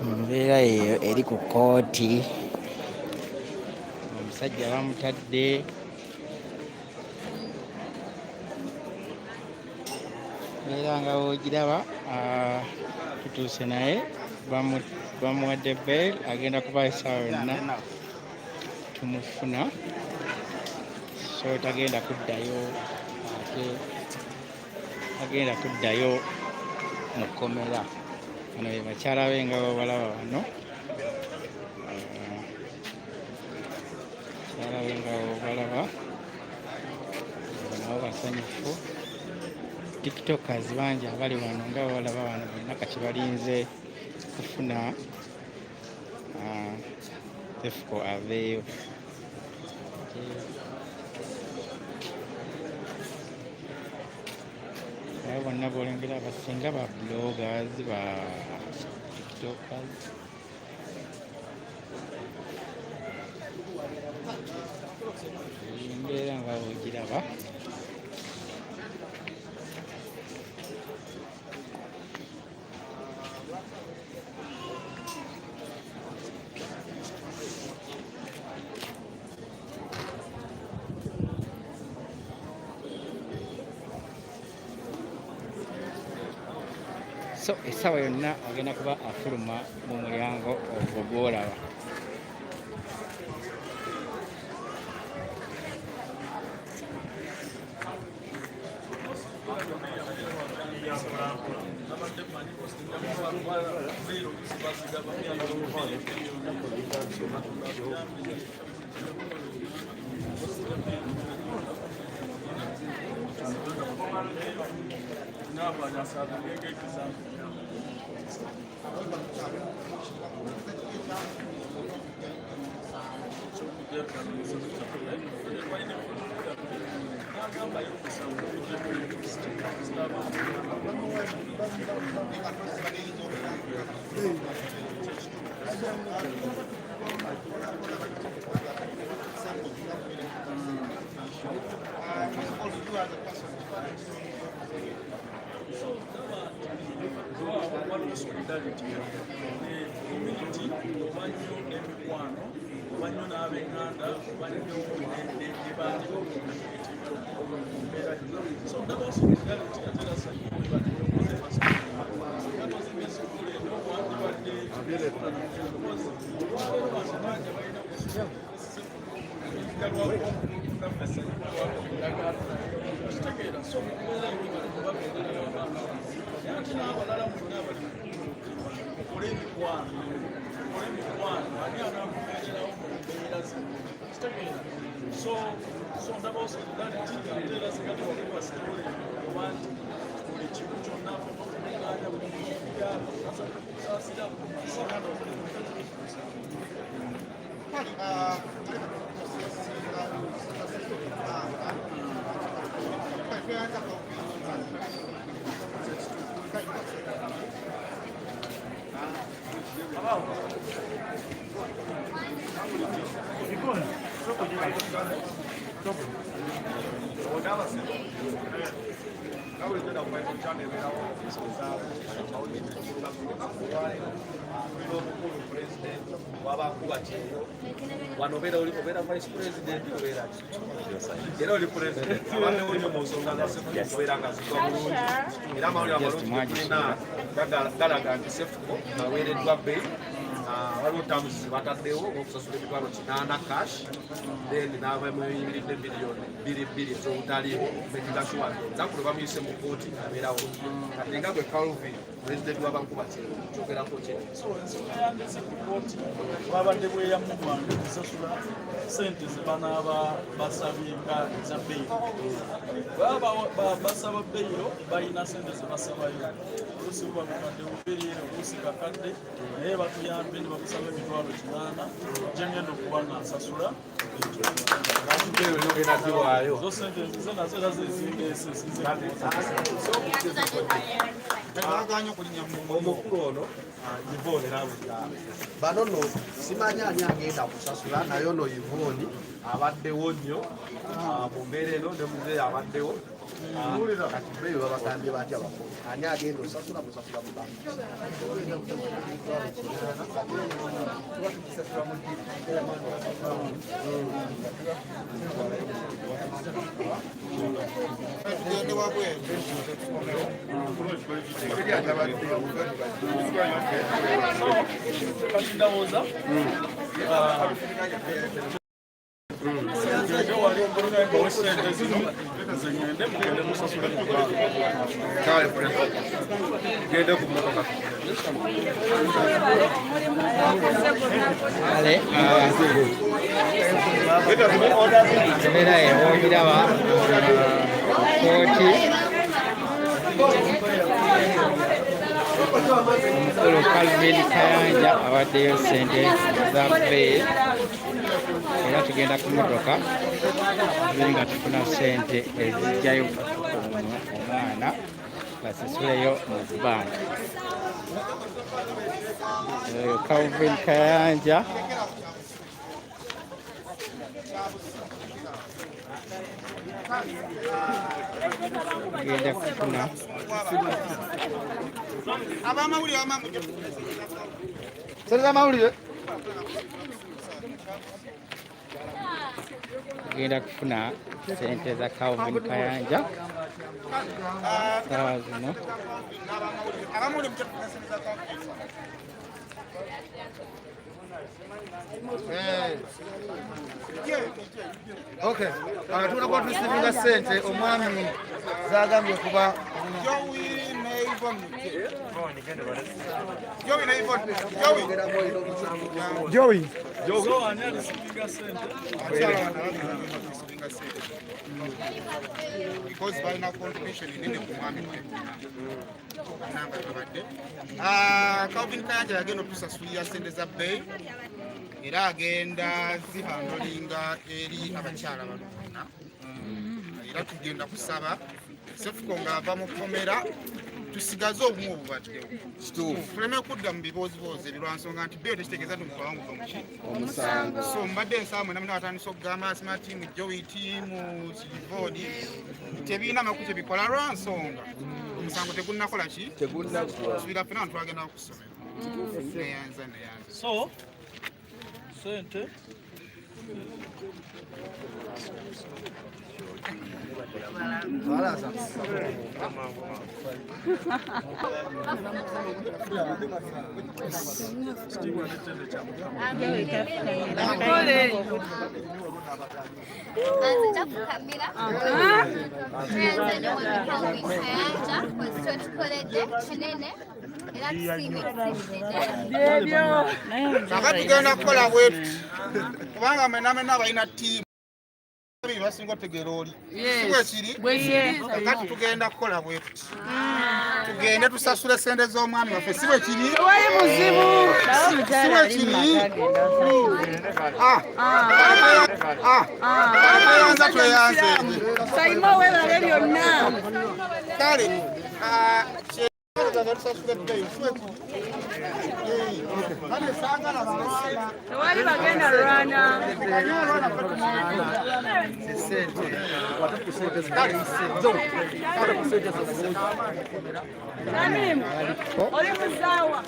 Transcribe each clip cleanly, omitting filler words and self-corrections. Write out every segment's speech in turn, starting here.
Embeera eyo eri ku kkooti, omusajja bamutadde era nga bw'ogiraba tutuuse naye bamuwadde bail, agenda kuba essaawa yonna tumufuna, so tagenda kuddayo ate tagenda kuddayo mu kkomera. Bano be bakyala be nga bw'obalaba wano. Bakyala be nga bw'obalaba nabo basanyufu. Tiktokers bangi abali wano nga bw'obalaba wano bonna kati balinze kufuna Cephco aveeyo. Abo bonna b'olengera abasinga ba bloggers, ba tiktokers. Embeera nga bw'ogiraba. So essaawa yonna agenda kuba afuluma mu mulyango ogwo gw'olaba. Wano obeera oli obeera vice president, obeera ki? Era oli president. Abaddewo nnyo mu nsonga za Cephco okubeera nga zigwa bulungi, era amawulire amalungi ge tulina galaga nti Cephco aweereddwa bail. Waliwo terms zebataddewo ng'okusasula 800,000 cash, then n'abamuyimiridde miliyoni 2 2 ez'obutaliimu, making sure nti olunaku lwe bamuyise mu kkooti abeerawo. Kati nga gwe Calvin, president w'abankuba kyeyo, kyogerako ki? So ensonga yandese ku kooti babadde bweyamu bwange kusasula sente ze banaaba basabye nga eza beyiro. Baba basaba beyiro, balina sente ze basabayo, oluusi buba bukadde 2, oluusi kakadde, naye batuyambye ne bamusaba 800,000 gyengenda okuba nga nsasula. Beyiro yogenda giwaayo? Zo sente nzize nazo era zezindeese sinze. Omukulu ono Yvonne era Bano nno simanyi ani agenda kusasula, naye ono Yvonne abaddewo nnyo mu mbeera eno, ne muzeeyi abaddewo. Kati beyo babagambye batya bakulu? Ani agenda osasula? Musasula mu banka? Tugende wabweru. Kati ndowooza wali bawe sente zino, nze ngende, mugende musasule mu banka. Kale president, gende ku mmotoka. Kale embeera ewogiraba kooti, omukulu Calvin Kayanja awaddeyo sente za bail, era tugenda ku motoka tubiri nga tufuna sente ezijjayo omwana basasuleyo mu banka. Oyo Calvin Kayanja. Tugenda kufuna Abamawulire abamu. Sente z'amawulire. Tugenda kufuna sente za Calvin Kayanja saawa zino. Abamawulire mutafuna sente za Calvin. Okay, tugenda kuba tusivinga sente omwami zagambye okuba. Joey ne Yvonne. Joey ne Yvonne. Joey. Joey. So ani alisipiga sente? Abakyala bano abagenda sente because balina contribution nene ku mwami nanga tabadde. Calvin Kayanja yagenda otusasulira sente za bail, era agenda zihandlinga eri abakyala bano bonna, era tugenda kusaba Sefuko ng'ava mu kkomera tusigaze obumu obubaddewo, tuleme kudda mu bibooziboozi ebirwansonga nti bail tekitegeeza nti mukawanguva muki Omusango. So mbadde nsaba mwena muna batandise okugamba asima tiimu Joey, tiimu Yvonne, tebirina makulu kyebikola lwa nsonga omusango tegunnakola ki. Tegunaggwa. Subira ffena twagenda ku ssomero. Neyanza, neyanza. So sente. Balaza. Kitiibwa n'ettendo kya Mukama. Nze fukamira. Tweyanza nnyo mwami Calvin Kayanja kwe tukoledde kinene, era tusiime, tusiimidde ddala. Kaka tugenda kukola bwetuti kubanga mwena mwena balina ttiimu babiri basinga otegeera oli, si bwe kiri? Kakati tugenda kukola bwetuti, tugende tusasule sente z'omwami waffe, si bwe kiri? Si bwe kiri? Ah, ah, tweyanza, tweyanze. Saimo, webale byonna. Kale tusasule bail, si bwe kiri? Kale saagala balwana. Tewali bagenda lwana. Ani alwana? Sente sente. Samimu, oli muzaawa.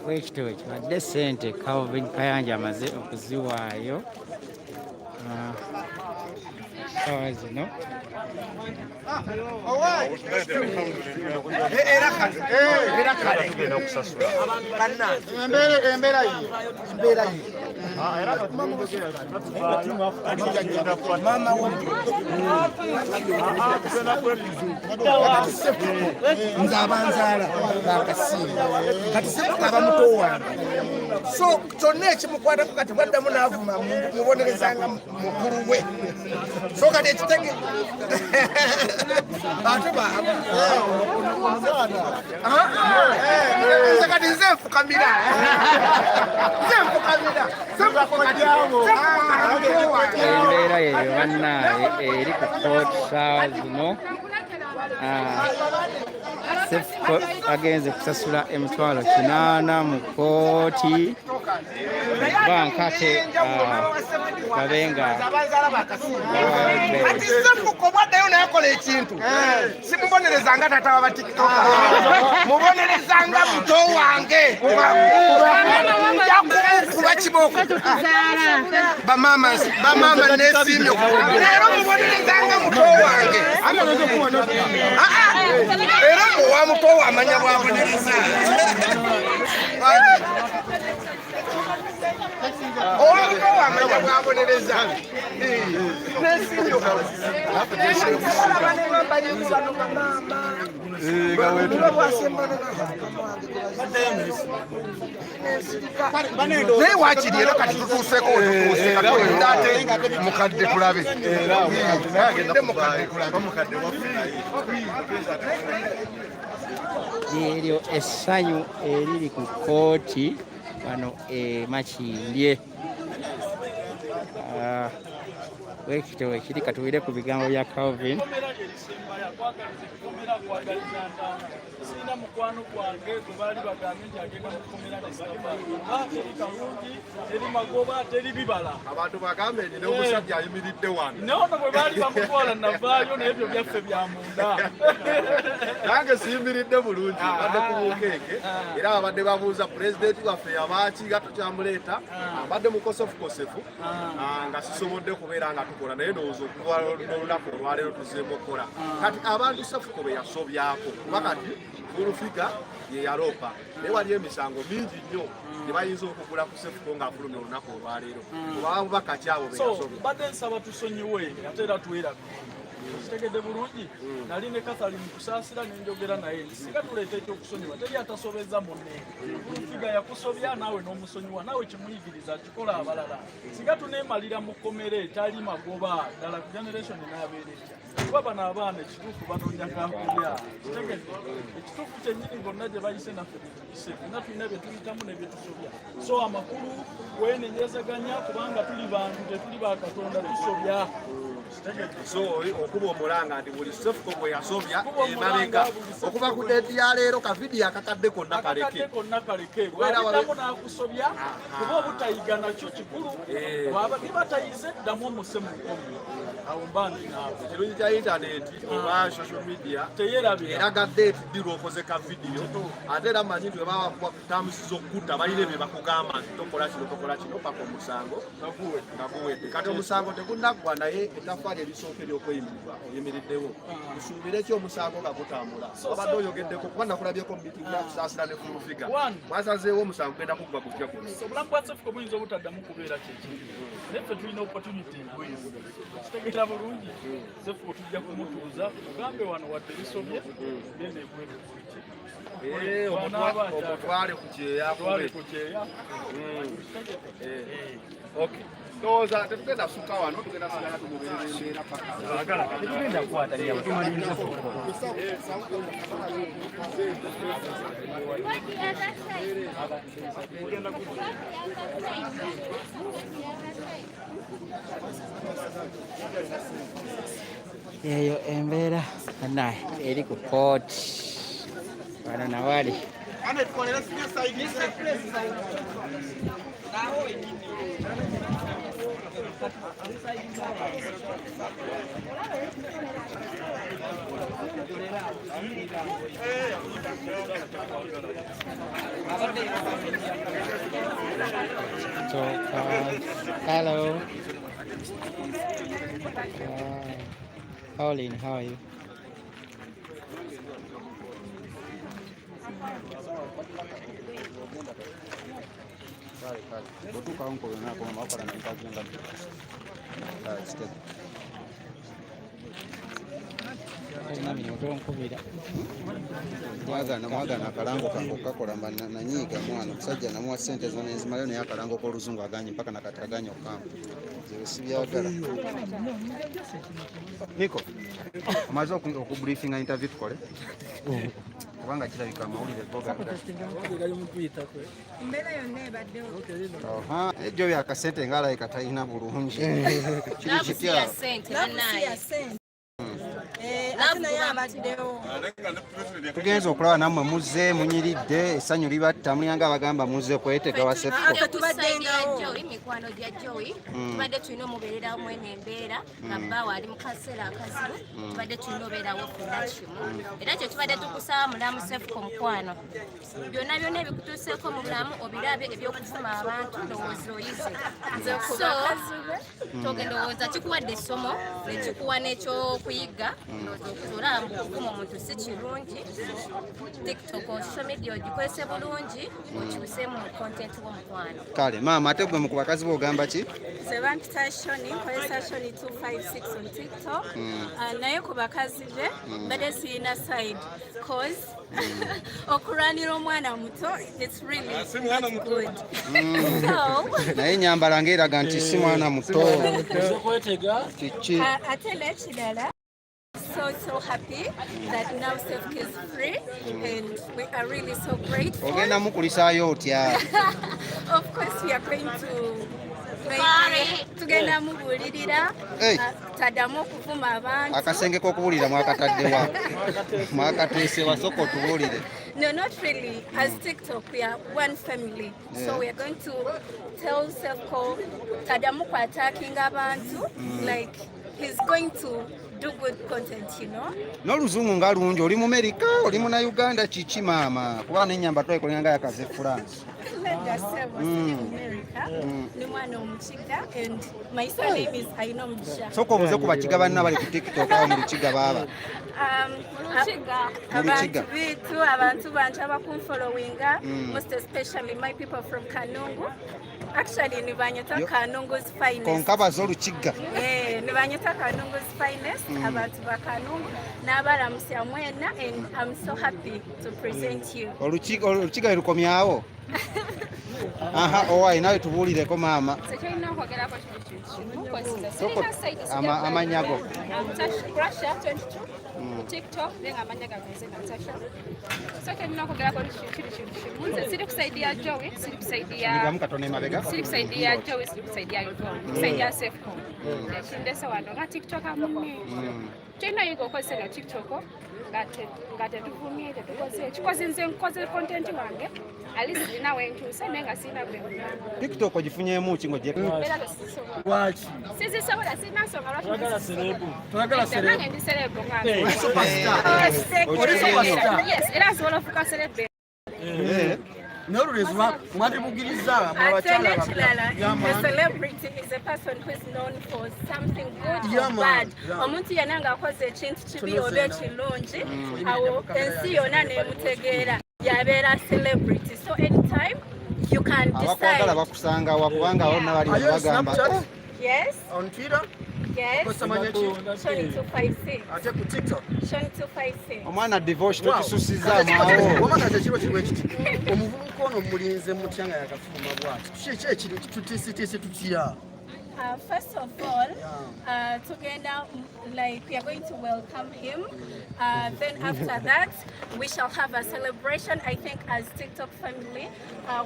Bwekityo bwekibadde ssente Calvin Kayanja amaze okuziwaayo saawa zino. Embeera ye embeera ye nze abanzaala bakasinga kati sefuko aba muto wange so kyonna ekimukwatako kati bwaddamu n'avuma mubonerezanga mukulu we so kati ekitege ate nze kati nze nfukamira nze nfukamira Embeera yeyo bannaaye eri ku kkooti ssaawa zino. Sefuko agenze kusasula 800,000 mu kkooti banka ate babe nga kati Sefuko bwaddayo nayakola ekintu simubonerezanga tata wa batikitoka mubonerezanga muto wange nja kumukuba kibooko bamaama bamaama nesiimye leero mubonerezanga muto wange era owa muto we amanya bwabonereza owa muto we amanya bwabonereza nesiimye naye wakiri era kati tutuuseko wetutuuse kati ate mukadde tulabe mukadde tulabe. Eryo essanyu eriri ku kkooti wano e Makindye. Bwekityo bwekiri katuwulire ku bigambo bya Calvin. Ekkomera lye lisembayo akwagaliza ekkomera akwagaliza ntaana sirina mukwano gwange gwe baali bagambye nti agenda mu kkomera nesitavaayo teri kalungi teri magoba teri bibala. Abantu bagambe nti n'omusajja ayimiridde wano. Naye ono bwe baali bamutwala navaayo naye ebyo byaffe bya munda. Nange siyimiridde bulungi mbadde ku bunkeeke era babadde babuuza pulezidenti waffe yabaaki nga tukyamuleeta abadde mukosefukosefu nga sisobodde kubeera nga tukola naye ndowooza okuva n'olunaku olwaleero tuzzeemu okukola. Kati abantu Sefuko be yasobyako kuba kati Full Figure ye yaloopa naye waliyo emisango mingi nnyo gye bayinza okugula ku Sefuko ng'afulumya olunaku olwaleero oba bubaka ki abo be So yasobya. mbadde nsaba tusonyiwe ate era twerabire. Okitegedde bulungi nali ne Katharine Kusaasira ne njogera naye nti singa tuleeta ekyokusonyiwa teri atasobeza munne. Full Figure yakusobya naawe n'omusonyiwa naawe kimuyigiriza akikola abalala. Singa tuneemalira mu kkomera etali magoba ddala generation n'abeera etya kuba bano abaana ekituufu banoonya kakulya. Kitegedde ekituufu kyennyini bonna gye bayise naffe tetuyise fenna tulina bye tuyitamu ne bye tusobya. So amakulu kwenenyezaganya kubanga tuli bantu tetuli ba Katonda tusobya. So okuba omulanga nti buli Sefuko bwe yasobya emabega okuva ku deeti ya leero ka vidiyo akakadde konna kaleke. Akakadde konna kaleke bw'abiddamu n'akusobya kuba obutayiga nakyo kikulu bw'aba batayize ddamu omuse mu nkomo awo mba ndi naawe. Ekirungi kya intaneti oba social media teyerabira eraga deeti ddi lw'okoze ka vidiyo ate era manyi nti bwe bakuwa tamusi z'okutta balina bye bakugamba nti tokola kino tokola kino paka omusango nga guwedde. Kati omusango tegunaggwa naye ettaffaali erisooka ery'okweyimirirwa oyimiriddewo tusuubire ki omusango nga gutambula obadde oyogeddeko kuba nakulabyeko mu meeting ya Kusaasira ne Full Figure mwasazeewo omusango gugenda kuggwa gutya guno. Obulamu bwa Sefuko buyinza obutaddamu kubeera kyekiri naye ffe tulina opportunity ebweru kitegeera bulungi Sefuko tujja kumutuuza tugambe wano wadde bisobye genda ebweru kuliki omutwale ku kyeya twale ku kyeya. Okay. Ndowooza tetugenda sukka wano tugenda sigala tugoberera embeera paka. Tetugenda kukwata nnyo tumaliriza Sefuko. What the other side? What the other side? Eyo embeera bannaaye eri ku kkooti wano nawali. TikTokers. Hello. Pauline, how are you? Talina mirimu tonkubira. Mwagana mwagana akalango kange okukakola mba nanyiiga mwana omusajja namuwa ssente zona nzimalayo naye akalango k'oluzungu aganye mpaka nakati aganye okampa nze sibyagala. Niko omaze okubriefinga interview tukole kubanga kirabika amawulire go Embeera yonna ebaddewo. Ejjo byakasente ngaalabika talina bulungi kiri kitya? Sente. Love si ya ssente. Ate naye abaddewo. Tugenza okulaba nammwe muzze munyiridde, essanyu libatta, mulina abagamba muzze kwetega wa Cephco. Ate tubaddengawo. Joey, mikwano gya Joey, tubadde tulina omubeererawo mwene embeera nga bbaawe ali mu kaseera akazibu. Tubadde tulina obeerawo ffenna kimu, era kye tubadde tukusaba mulamu Cephco, mukwano, byonna byonna ebikutuuseeko mu bulamu obirabe, ebyokuvuma abantu ndowooza oyize. So togenda, ndowooza kikuwadde essomo nekikuwa n'ekyokuyiga. Ndowooza okuza olaba mbu okuvuma omuntu si kirungi. TikTok, social media ogikozese bulungi, okyuse mu content w'omukwano. Kale maama, ate gwe mu ku bakazi boogamba ki? Nze bampita Shoni, nkozesa Shoni 256 on TikTok. Naye ku bakazi be mbadde siyina side, cause okulwanira omwana muto, it's really not good. So Naye enyambala ng'eraga nti si mwana muto. Kwetega. Kiki? Ate n'ekirala, so so happy that now Cephco is free and we are really so grateful. Ogenda mukulisaayo otya? Of course we are going to maybe tugenda mubuulirira. Hey. Taddamu okuvuma abantu. Akasenge k'okubuulira mwakataddewa, mwakateesewa? Sooka otubuulire. No, not really. As TikTok, we are one family. So we are going to tell Cephco taddamu ku attacking abantu. Like, he's going to do good content. N'oluzungu nga lungi, oli mu Merika, oli muna Uganda, kiki maama? Kuba n'ennyamba twekolera nga yakaze France. Let us say was in America. Ni mwana omukiga and my surname is Aino Mugisha. Sooka obuze ku bakiga banna bali ku TikTok awo mu Lukiga baaba. Lukiga. Mu Lukiga. Abantu bitu, abantu banje abakunfollowinga, most especially my people from Kanungu. Actually nibanyeta Kanungu's finest. Konka baze Olukiga. Nibanyeta Kanungu's finest, abantu ba Kanungu n'abalamusya mwena, and I'm so happy to present you. Olukiga, Olukiga lukomyawo. Aha, owaayi nawe tubuulireko maama. Kyolina okwogerako kiri kintu kimu. Soko, amannya go. Crusher 22 ku TikTok, naye nga amanya gange nze Natasha. So kyolina okwogerako kiri kintu kimu, nze siri ku side ya Joey, siri ku side ya Nyigamu katono emabega. Siri ku side ya Joey, siri ku side ya Yvonne, ku side ya Cephco. Ekindese wano nga TikToker munne, kyolina yiga okozesa eno TikTok nga tetuvumye, tetukoze ekikoze. Nze nkoze content wange, at least nina wentuuse, naye nga sirina gwe nvuma. TikTok ogifunyeemu ki ng'ogye? Era tesisobola. Lwaki? Sizisobola, sirina nsonga lwaki. Toyagala Sizisobola. celeb. Toyagala celeb. Nange ndi celeb nga Oli superstar. Yes, era nsobola ofuuka celeb. N'olulezi mwatubugiriza Ate abakyala. n'ekirala, a celebrity is a person who is known for something good Yeah, or man. bad. Yeah. Omuntu yenna ng'akoze ekintu kibi oba ekirungi, awo ensi yonna nemutegeera, yabeera celebrity. So anytime you can Abakwagala decide. bakusanga wa? Kubanga awo nabali Are you on bagamba. Snapchat? Yes. On Twitter? Yes. Okozesa mannya ki? Shoni 256. Ate ku TikTok? Shoni 256. Omwana divorce tokisusizaamu awo. Wama kati ekiro kiriwo ekiti, omuvubuka ono mulinze mutya nga yakafuluma bwati? Kiki ekiri tutiisitiisi tutya? First of all, together, like, we are going to welcome him. Then after that, we shall have a celebration. I think as TikTok family,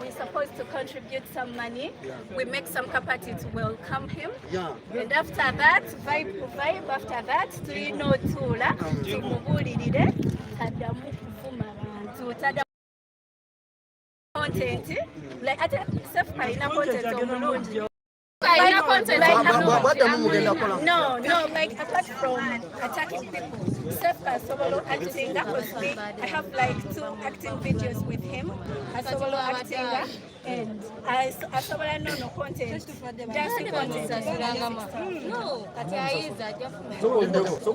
we're supposed to contribute some money. We make some capacity to welcome him. And after that, vibe, vibe. After that, tulina otuula tumubuulirire taddamu kuvuma bantu, taddamu content like ate Cephco alina content omulungi. Alina content. Bwaddamu mugenda kukola. No, like apart from attacking people, Sefka asobola acting, cause me, I have like two acting videos with him. Asobola acting and asobola no content, dancing content. No, kati ayiza ajja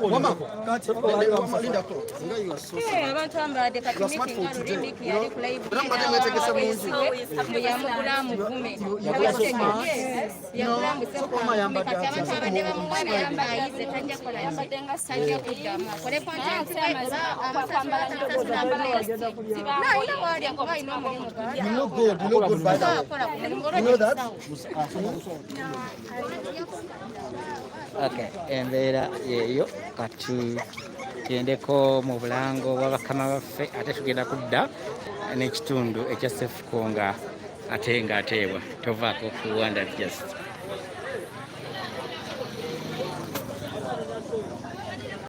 Wama, kati wama, lindako nga you are so Eh, abantu ambadde kati You are meeting smartphone nga luli today. Miki yali ku live Era mbadde mwetegese mungi. mbu yamugula amuvume. You are so smart. Yagula mbu So wama ayambadde kati atya? abantu abadde bamuwana yamba ayize tajja kukola ki? Tajja kuddamu akole content we oba amusasula atamusasula No, alina waali kuba alina omulimu gwe. You look good, you look good by the way. Akola ku mulimu You know that? Okay, embeera yeeyo. Katugendeko mu bulango bwa bakama baffe, ate tugenda kudda n'ekitundu ekya Sefuko nga ate ng'ateebwa. Tovaako ku Wonder Just.